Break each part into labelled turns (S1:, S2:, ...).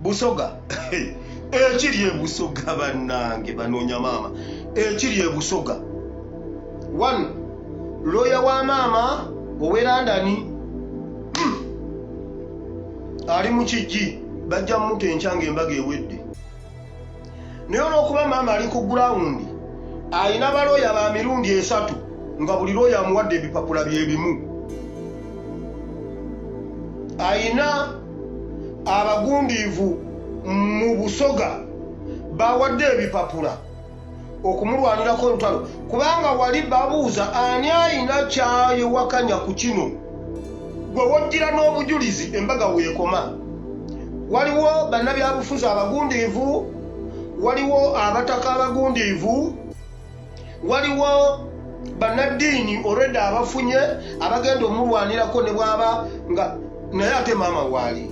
S1: Busoga ekiri e Busoga bannange banoonya maama ekiri e Busoga. One looya wa maama ow'e London ali mu kijji bajja mmuta enkya ng'embaga ewedde. Naye olw'okuba maama ali ku gulawundi alina balooya ba mirundi esatu nga buli looya amuwadde ebipapula bye bimu. Alina abagundiivu mu Busoga bawadde ebipapula okumulwanirako olutalo kubanga wali babuuza ani alina kyayewakanya ku kino gwe wojjira n'obujulizi embaga weekoma. Waliwo bannabyabufuzi abagundiivu, waliwo abataka abagundiivu, waliwo bannaddiini olwedda abafunye abagenda omulwanirako ne bwaba nga naye ate maama waali.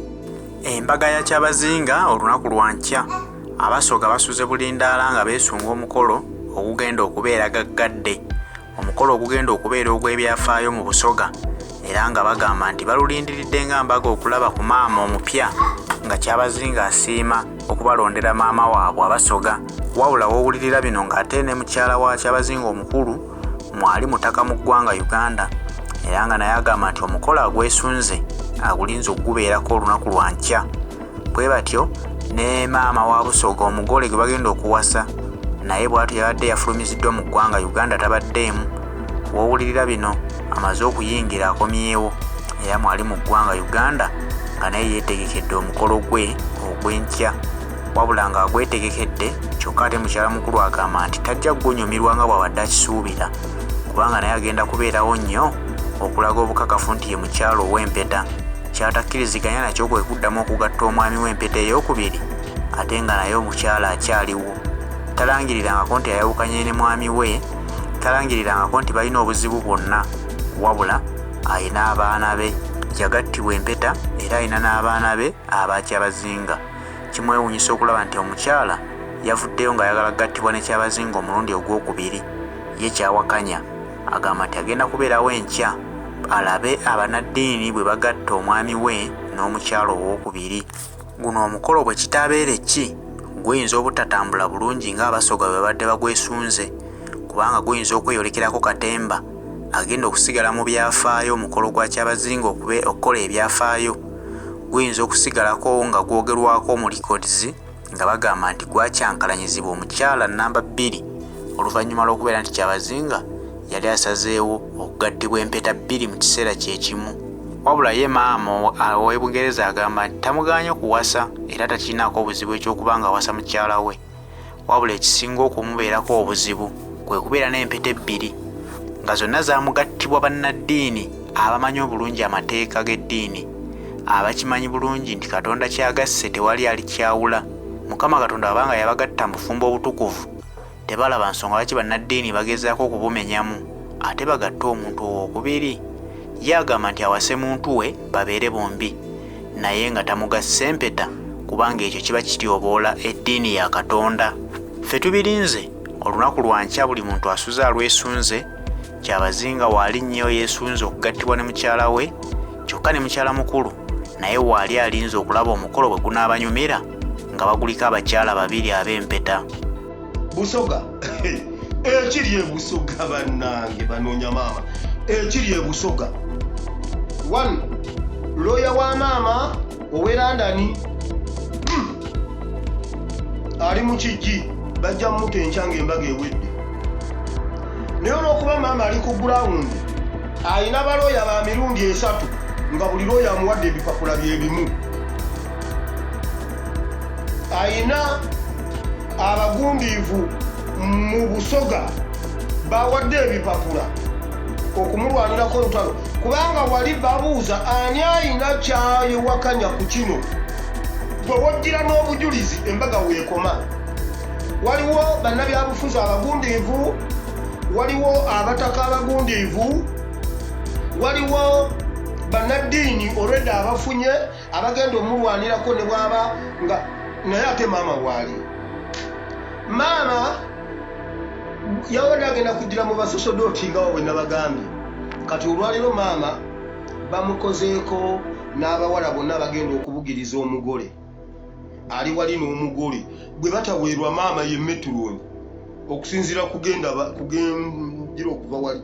S2: Embaga ya Kyabazinga olunaku lwa nkya. Abasoga basuze bulindaala nga beesunga omukolo ogugenda okubeera gaggadde. Omukolo ogugenda okubeera ogw'ebyafaayo mu Busoga era nga bagamba nti balulindiridde nga mbaga okulaba ku maama omupya nga Kyabazinga asiima okubalondera maama waabwe Abasoga. Wabula w'owulirira bino ng'ate ne mukyala wa Kyabazinga omukulu mwali mutaka mu ggwanga Uganda era nga naye agamba nti omukolo agwesunze agulinze okugubeerako olunaku lwa nkya. Bwe batyo ne maama wa Busoga omugole gwe bagenda okuwasa naye bw'atyo yabadde yafulumiziddwa mu ggwanga Uganda tabaddeemu. W'owulirira bino amaze okuyingira akomyewo era mwali mu ggwanga Uganda nga naye yeetegekedde omukolo gwe ogw'enkya wabula ng'agwetegekedde kyokka ate mukyala mukulu agamba nti tajja kugunyumirwa nga bw'abadde akisuubira kubanga naye agenda kubeerawo nnyo okulaga obukakafu nti ye mukyala ow'empeta. Ky'atakkiriziganya nakyo kwe kuddamu okugatta omwami w'empeta ey'okubiri ate nga naye omukyala akyaliwo. Talangirirangako nti ayawukanye ne mwami we, talangirirangako nti balina obuzibu bwonna wabula alina abaana be. Yagattibwa empeta era alina n'abaana be aba Kyabazinga. Kimwewuunyisa okulaba nti omukyala yavuddeyo ng'ayagala kugattibwa ne Kyabazinga omulundi ogwokubiri ye ky'awakanya. Agamba nti agenda kubeerawo enkya alabe abanaddiini bwe bagatta omwami we n'omukyala owookubiri. Guno omukolo bwe kitaabeere ki guyinza obutatambula bulungi ng'Abasoga bwe babadde bagwesunze kubanga guyinza okweyolekerako katemba agenda okusigala mu byafaayo omukolo gwa Kyabazinga okukola ebyafaayo guyinza okusigalako nga gwogerwako mu records nga bagamba nti gwakyankalanyizibwa omukyala nnamba bbiri oluvannyuma lw'okubeera nti Kyabazinga yali asazeewo okugattibwa empeta bbiri mu kiseera kye kimu. Wabula ye maama ow'e Bungereza agamba nti tamugaanye kuwasa era takirinaako obuzibu eky'okuba ng'awasa mukyala we wabula ekisinga okumubeerako obuzibu kwe kubeera n'empeta ebbiri nga zonna zamugattibwa bannaddiini abamanyi obulungi amateeka g'eddiini abakimanyi bulungi nti Katonda ky'agasse tewali alikyawula. Mukama Katonda bw'aba nga yabagatta mu bufumbo obutukuvu tebalaba nsonga lwaki bannaddiini bagezaako okubumenyamu ate bagatte omuntu owookubiri. Ye agamba nti awase muntu we babeere bombi naye nga tamugasse mpeta kubanga ekyo kiba kityoboola eddiini ya Katonda. Ffe tubirinze olunaku lwa nkya buli muntu asuze alwesunze. Kyabazinga waali nnyo yeesunze okugattibwa ne mukyala we kyokka ne mukyala mukulu naye waali alinze okulaba omukolo bwe gunaabanyumira nga baguliko abakyala babiri ab'empeta.
S1: Busoga ekiri e Busoga bannange banoonya maama ekiri e Busoga. One looya wa maama ow'e London ali mu kijji bajja mmuta enkya ng'embaga ewedde. Naye olw'okuba maama ali ku gulawundi alina balooya ba mirundi esatu nga buli looya amuwadde ebipapula bye bimu. Alina abagundiivu mu Busoga bawadde ebipapula okumulwanirako olutalo kubanga wali babuuza ani alina kyayewakanya ku kino gwe wojjira n'obujulizi embaga weekoma. Waliwo bannabyabufuzi abagundiivu, waliwo abataka abagundiivu, waliwo bannaddiini olwedda abafunye abagenda omulwanirako ne bwaba nga naye ate maama waali. Maama yabadde agenda kujjira mu basosodooti nga bwe nabagambye. Kati olwaleero maama bamukozeeko n'abawala bonna abagenda okubugiriza omugole. Ali wali n'omugole bwe bataweerwa maama ye metuloni okusinziira kugenda kugengira okuva wali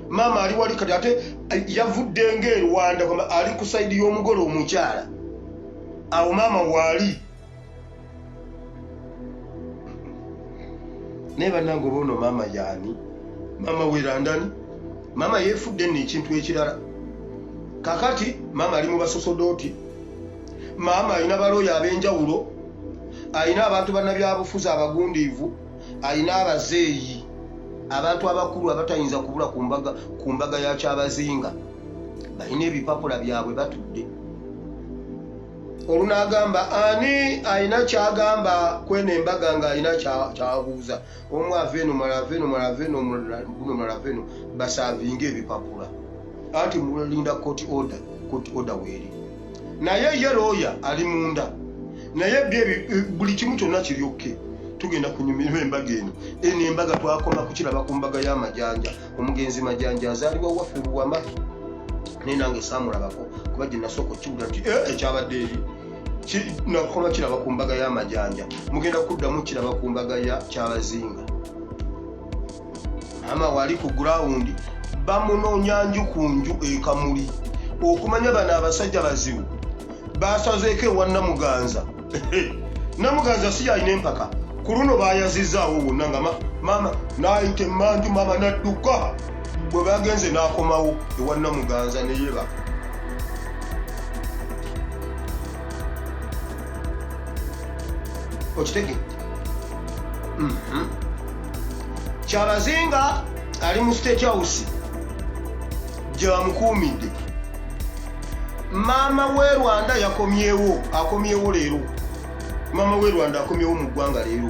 S1: maama ali wali kati ate yavudde ng'e Rwanda ali ku sayidi y'omugole omukyala awo maama waali. Naye bannange oba ono maama yaani? Maama we London maama yeefudde nno ekintu ekirala. Kakati maama ali mu basosodooti, maama alina balooya ab'enjawulo, alina abantu bannabyabufuzi abagundiivu, alina abazeeyi, abantu abakulu abatayinza kubula ku mbaga ya Kyabazinga, balina ebipapula byabwe batudde. Olunaagamba ani alina kyagamba kweno embaga ng'alina kyabuuza, omu ava eno, mulala ava eno, mulala ava eno, guno mulala ava eno, basaavinga ebipapula anti mulinda court order. Court order weeri, naye ye looya ali munda, naye byo buli kimu kyonna kiryokke. Tugenda kunyumirwa embaga eno. Eno embaga twakoma kukiraba ku mbaga y'Amajanja. Omugenzi Majanja azaalibwa waffe Buwama, naye nange saamulabako kuba gye nasooka okukiwulira nti ekyabadde eri nakoma kiraba ku mbaga y'Amajanja. Mugenda kuddamu kiraba ku mbaga ya Kyabazinga. Maama wali ku gurawundi bamunoonya nju ku nju ekamuli okumanya bano abasajja bazibu basazeeko ewa Namuganza. Namuganza si yalina empaka ku luno, bayazizaawo wonna nga maama n'ayita emanju, maama n'adduka bwe bagenze n'akomawo ewa Namuganza neyebaka. Okitegedde? Kyabazinga ali mu State House gye bamukuumidde. Maama we Rwanda yakomyewo, akomyewo leero. Maama we Rwanda akomyewo mu ggwanga leero,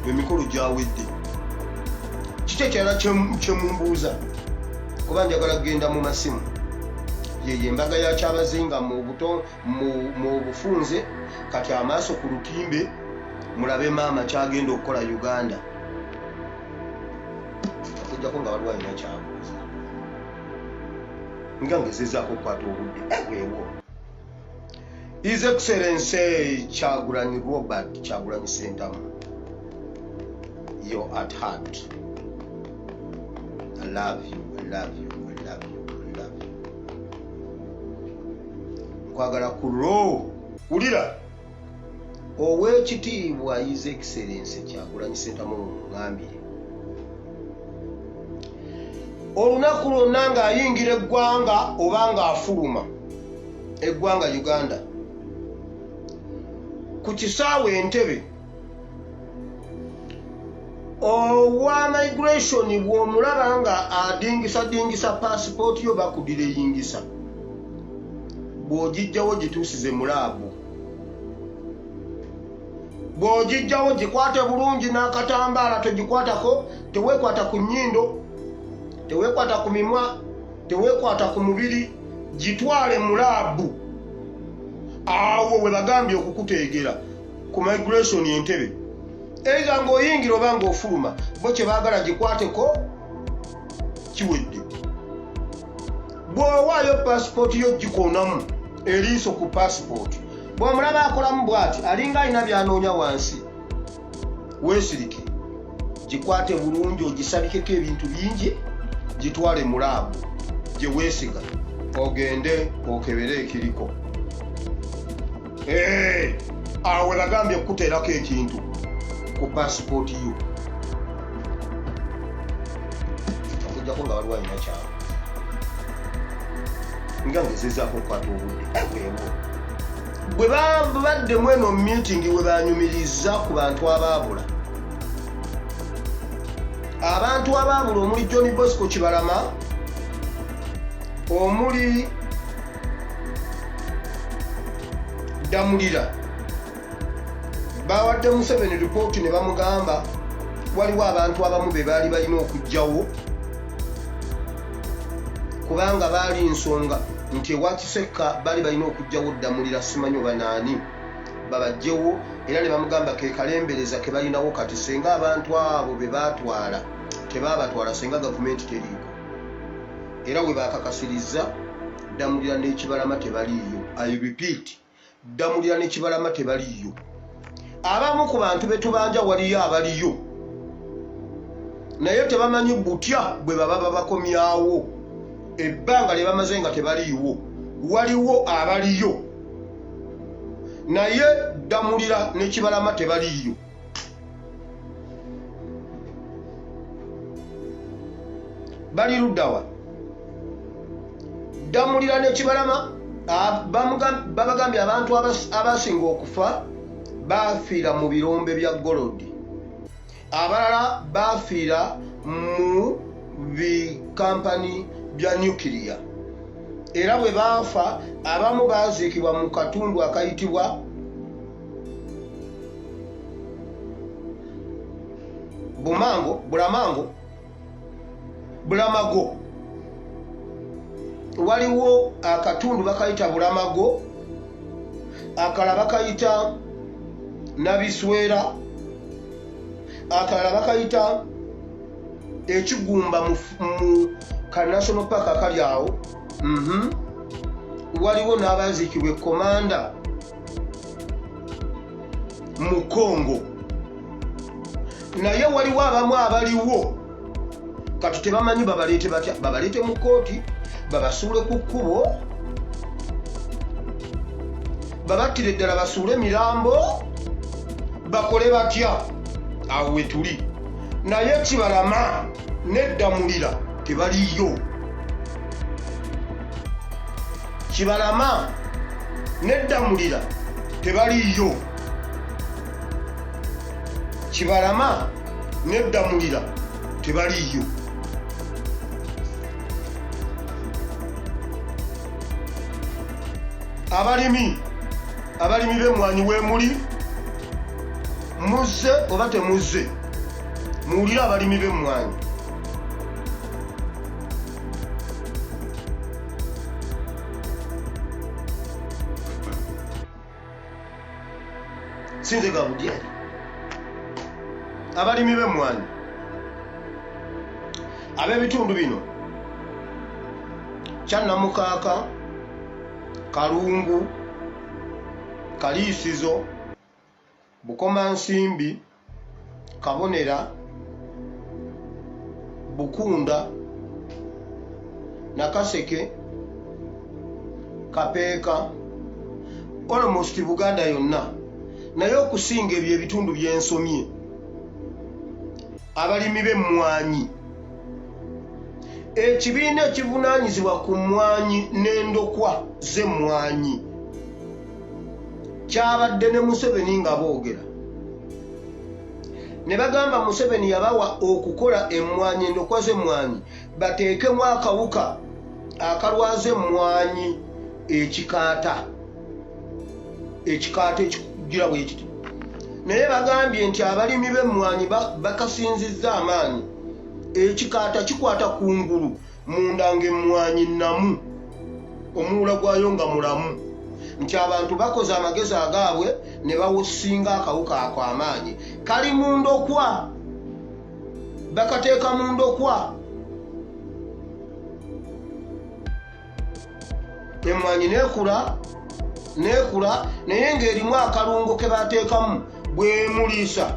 S1: emikolo gyawedde. Kiki ekirala kyemumbuuza? Kuba njagala kugenda mu masimu. Yeyo embaga ya Kyabazinga mu buto mu bufunze. Kati amaaso ku lutimbe, mulabe maama kyagenda okukola Uganda, okujjako nga waliwo alina kyabuuza nga ngezezaako okukwata obudde. Weewo His Excellency Kyagulanyi, Robert Kyagulanyi Sentamu, you're at heart. I love you, I love you, I love you, I love you. Nkwagala ku ro wulira Oweekitiibwa His Excellency Kyagulanyi Sentamu, mungambire olunaku lwonna ng'ayingira eggwanga oba ng'afuluma eggwanga Uganda ku kisaawe Entebe, owa migration bw'omulaba nga adingisadingisa pasipooti yo, bakudireyingisa. Bw'ogijjawo gituusize mu lab. Bw'ogijjawo gikwate bulungi n'akatambaala, togikwatako, teweekwata ku nnyindo, teweekwata ku mimwa, teweekwata ku mubiri, gitwale mu lab. Awo we bagambye okukuteegera ku migration Entebe, either ng'oyingira oba ng'ofuluma, bo kye baagala gikwateko, kiwedde. Bw'owaayo pasipooti yo, gikoonamu eriiso ku pasipooti. Bw'omulaba akolamu bw'ati, alinga alina by'anoonya wansi, weesirike, gikwate bulungi, ogisabikeko ebintu bingi, gitwale mu lab gye weesiga, ogende okebere ekiriko. Awo we bagambye okukuteerako ekintu ku pasipooti yo, okujjako nga waliwo alina kyalo nga ngezezaako okukwata obudde. Weewo bwe babaddemu eno meeting we banyumiriza ku bantu abaabula, abantu abaabula omuli John Bosco Kibalama, omuli Damulira. Bawadde Museveni ripooti ne bamugamba waliwo abantu abamu be baali balina okugjawo kubanga baali nsonga nti ewa Kisekka baali balina okugjawo Ddamulira, simanyi oba naani, babajjewo. Era ne bamugamba ke kalembereza ke balinawo kati, senga abantu abo be baatwala tebaabatwala, senga gavumenti teriiko. Era we baakakasiriza Ddamulira n'Ekibalama tebaliiyo. I repeat, Ddamulira ne Kibalama tebaliiyo. Abamu ku bantu be tubanja waliyo abaliyo, naye tebamanyi butya bwe baba babakomyawo ebbanga lye bamaze nga tebaliiwo. Waliwo abaliyo, naye Ddamulira ne Kibalama tebaliiyo. Bali luddawa? Ddamulira ne Kibalama babagambye abantu abasinga okufa baafiira mu birombe bya golodi, abalala baafiira mu bikampani bya nyukiriya, era bwe baafa abamu baaziikibwa mu katundu akayitibwa Bumango, Bulamango, Bulamago. Waliwo akatundu bakayita Bulamago, akalala bakayita Nabiswera, akalala bakayita Ekigumba mu ka National Park akali awo. Waliwo n'abaziikibwa e Komanda mu Congo, naye waliwo abamu abaliwo kati tebamanyi babaleete batya, babaleete mu kkooti, babasuule ku kkubo, babattire ddala, basuule mirambo, bakole batya? Awo wetuli. Naye Kibalama neddamulira tebaliyo. Kibalama neddamulira tebaliyo. Kibalama neddamulira tebaliyo. Abalimi b'emmwanyi weemuli, muzze oba temuzze? Muwulire abalimi b'emmwanyi. Sinze Gabudyeri. Abalimi b'emmwanyi ab'ebitundu bino: Kyannamukaaka, Kalungu, Kaliisizo, Bukomansimbi, Kabonera, Bukunda, Nakaseke, Kapeeka, almost Buganda yonna, naye okusinga ebyo ebitundu byensomye. Abalimi b'emmwanyi, ekibiina ekivunaanyizibwa ku mmwanyi n'endokwa z'emmwanyi kyabadde ne Museveni nga boogera ne bagamba Museveni yabawa okukola emmwanyi, endokwa z'emmwanyi bateekemu akawuka akalwaza emmwanyi ekikaata, ekikaata ekikugira bwe kiti. Naye bagambye nti abalimi b'emmwanyi bakasinzizza amaanyi. Ekikaata kikwata ku ngulu munda ng'emmwanyi nnamu, omuwula gwayo nga mulamu, nti abantu bakoze amagezi agaabwe ne bawusinga akawuka ako amaanyi kali mu ndokwa, bakateeka mu ndokwa, emmwanyi nekula nekula, naye ng'erimu akalungo ke bateekamu bwemuliisa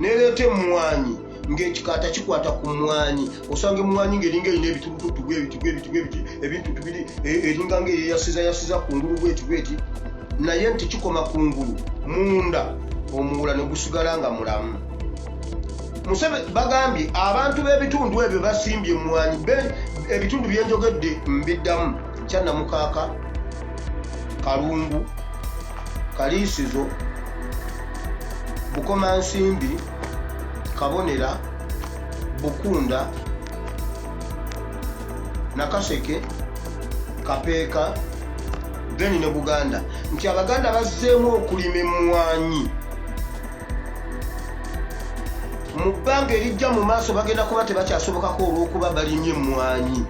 S1: nereeta emmwanyi ng'ekikaata kikwata ku mmwanyi. Osanga emmwanyi ng'eringa erina ebitulututu bwebiti bwebiti bwebiti, ebintu tubiri, eringa ng'eyeyasiza yasiza ku ngulu bweti bweti, naye nti kikoma ku ngulu, munda omuwula ne gusigala nga mulamu. Museve bagambye abantu b'ebitundu ebyo basimbye emmwanyi. Ebitundu byenjogedde mbiddamu: Kyannamukaaka, Kalungu, Kaliisizo, Bukomansimbi, Kabonera, Bukunda, Nakaseke, Kapeeka, then ne Buganda, nti Abaganda bazzeemu okulima emmwanyi. Mu bbanga erijja mu maaso bagenda kuba tebakyasobokako olw'okuba balimye emmwanyi.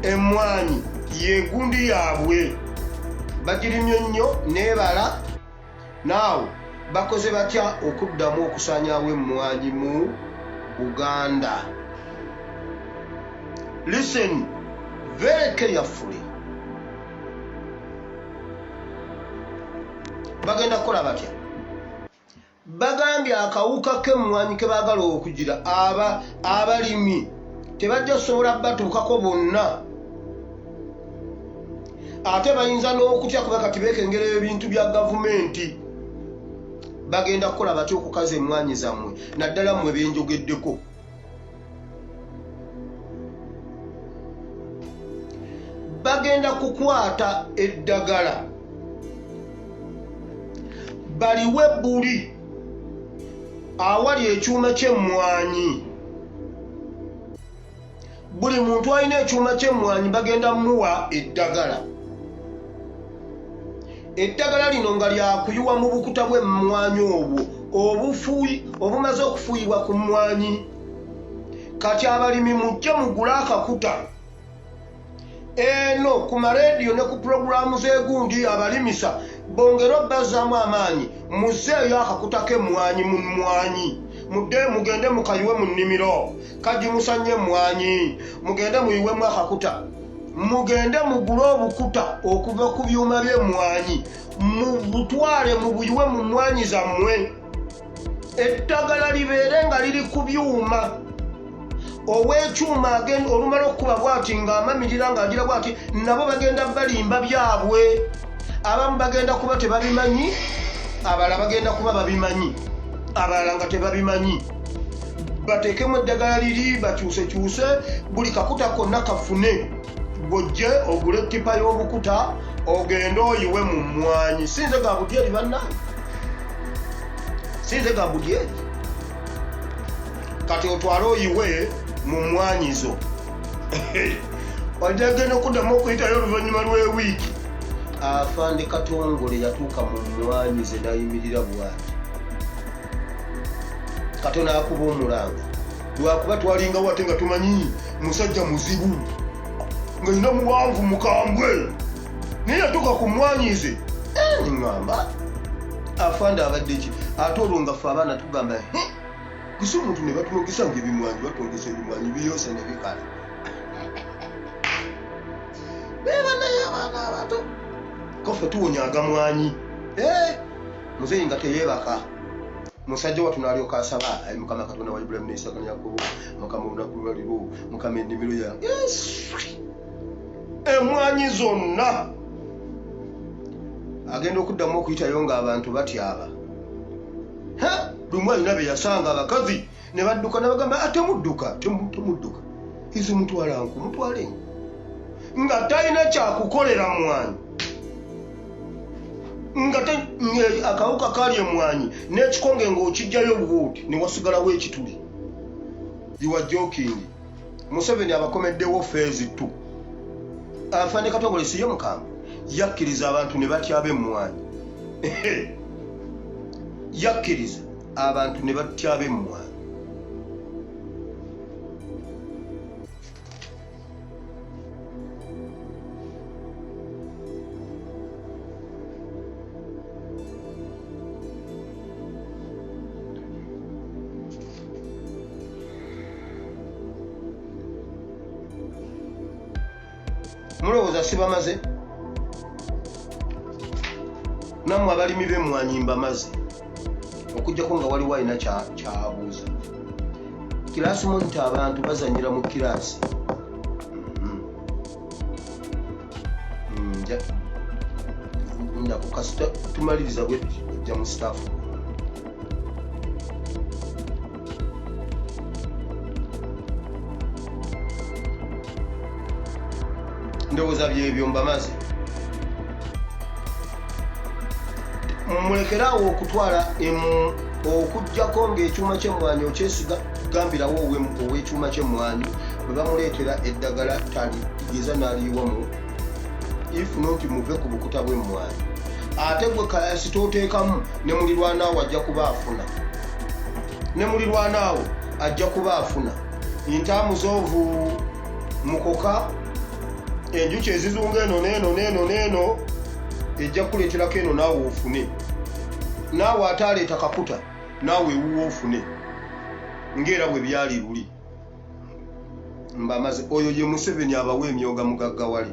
S1: Emmwanyi yegundi yaabwe, bagirimye nnyo n'ebala. Naawo bakoze batya okuddamu okusaanyaawo emmwanyi mu Buganda? Listen very carefully. Bagenda kukola batya? Bagambye akawuka k'emmwanyi ke baagala okugira abalimi tebajja kusobola batuukako bonna, ate bayinza n'okutya kuba kati beekengera ebintu bya gavumenti. Bagenda kukola batya okukaza emmwanyi zammwe, naddala mmwe benjogeddeko? Bagenda kukwata eddagala baliwe buli awali ekyuma ky'emmwanyi. Buli muntu alina ekyuma ky'emmwanyi bagenda muwa eddagala. Eddagala lino nga lyakuyiwa mu bukuta bw'emmwanyi obwo obumaze okufuuyibwa ku mmwanyi. Kati abalimi mujje mugule akakuta eno ku marediyo ne ku pulogulaamu z'egundi abalimisa bongere obbazaamu amaanyi, muzzeeyo akakuta k'emmwanyi mu mmwanyi, mudde mugende mukayiwe mu nnimiro, kagimusa nnyo emmwanyi, mugende muyiwemu akakuta, mugende mugule obukuta okuva ku byuma by'emmwanyi, mubutwale mubuyiwe mu mmwanyi zammwe, eddagala libeere nga liri ku byuma. Ow'ekyuma agenda olumala okukuba bw'ati ng'amamirira ng'agira bw'ati, nabo bagenda balimba byabwe. Abamu bagenda kuba tebabimanyi, abalala bagenda kuba babimanyi, abalala nga tebabimanyi. Bateekemu eddagala liri bakyusekyuse buli kakuta konna kafune. Gw'ojje ogule ettipa y'obukuta ogende oyiwe mu mmwanyi. Si nze ga budyeri bannange, si nze ga budyeri. Kati otwale oyiwe mu mmwanyi zo, ojja genda okuddamu okuyitayo oluvannyuma lw'ewiiki. Afande Katongole yatuuka mu mmwanyi ze n'ayimirira bw'ati, katono akuba omulanga, lwakuba twalingawo ate nga tumanyi musajja muzibu nga yina muwanvu mukambwe, naye yatuuka ku mmwanyi ze ŋŋamba afande abadde ki? Ate olwo nga ffe abaana tugamba gusa omuntu ne batwogesa nga ebimwanyi batwogesa ebimwanyi biyose ne bikala. Beba naye abaana abato koffe tuwonya agamwanyi. Muzeeyi nga teyeebaka, musajja wattu n'alyoka asaba, ayi Mukama Katonda wa Ibulayimu ne Isaaka ne Yakobo, Mukama olunaku lwaliro, Mukama ennimiro yange emwanyi zonna. Agenda okuddamu okuyitayo ng'abantu batyaba. Lumu alina be yasanga abakazi ne badduka, nabagamba temudduka, temudduka, izo mutwala nku, mutwale enku, nga talina kyakukolera mwanyi, nga akawuka kali emwanyi n'ekikonge ng'okijjayo bwoti ne wasigalawo ekituli. You are joking. Museveni abakomeddewo phase 2. Afande Katongole siye mukambwe, yakkiriza abantu ne batyaba emmwanyi, yakkiriza abantu ne batyaba emmwanyi. Mulowooza sibamaze? Nammwe abalimi b'emmwanyi mbamaze, okuggyako nga waliwo alina kyabuuza. Kiraasi monita, abantu bazanyira mu kiraasi. Ndako kasita tumaliriza bwe ojja mu staff. Ndowooza byebyo mbamaze. Mulekere awo okutwala okuggyako ng'ekyuma ky'emmwanyi okyesiga, gambirawo ow'ekyuma ky'emmwanyi bwe bamuleetera eddagala taligeza n'aliyiwa mu, if not muve ku bukuta bw'emmwanyi. Ate gwe kasita oteekamu, ne mulirwanaawo ajja kuba afuna, ne mulirwanaawo ajja kuba afuna. In terms of mukoka, enjuki ezizunga eno neeno neeno neeno, ejja kukuleeterako eno naawe ofune, naawe ate aleeta kakuta naawe ewuwo ofune, ng'era bwe byali luli. Mbamaze. Oyo ye Museveni abawa emyoga mugaggawale.